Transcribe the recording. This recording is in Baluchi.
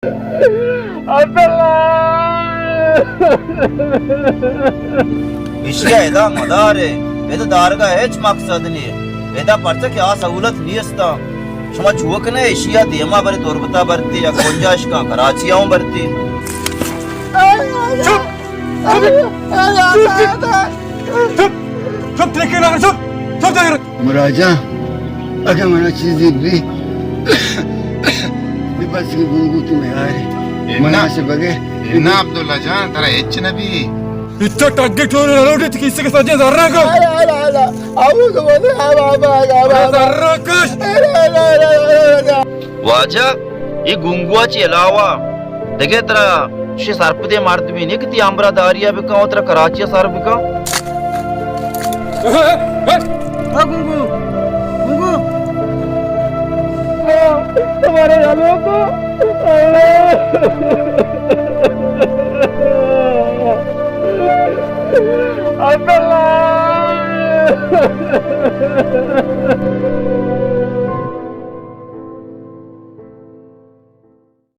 عبداللہ! ایشی ءَ ادا مدارے، ادا دارگ ءِ ہچ مقصد نی۔ ادا پرچا کہ آ سہولت نیست۔ شما چو کنے، ایشی ءَ دیما برے تربت ءَ برتے یا گنجائش کاں کراچی ءَ اوں برتے۔ چپ! چپ! چپ! چپ! چپ! مراجاں، اگاں منا چیزے بی، بی بس کہ گنگو تو میارے۔ انا، منا سے بگے۔ انا عبداللہ جان، ترا ہچ نہ بی۔ اچھا ٹگے ٹورے نہ لوٹے تو کسی کے ساتھ زر رہا کر۔ زر رہا کر۔ واجہ، اے گنگو ءَ چہ علاوہ دگہ ترا چشیں سرپدیں مردمے نیست کہ تئی ہمبراہ داری ءَ بکن ءُ ترا کراچی ءَ سر بکن؟ ہاں، گنگو، گنگو۔ تمہارے یادوں کو عبداللہ!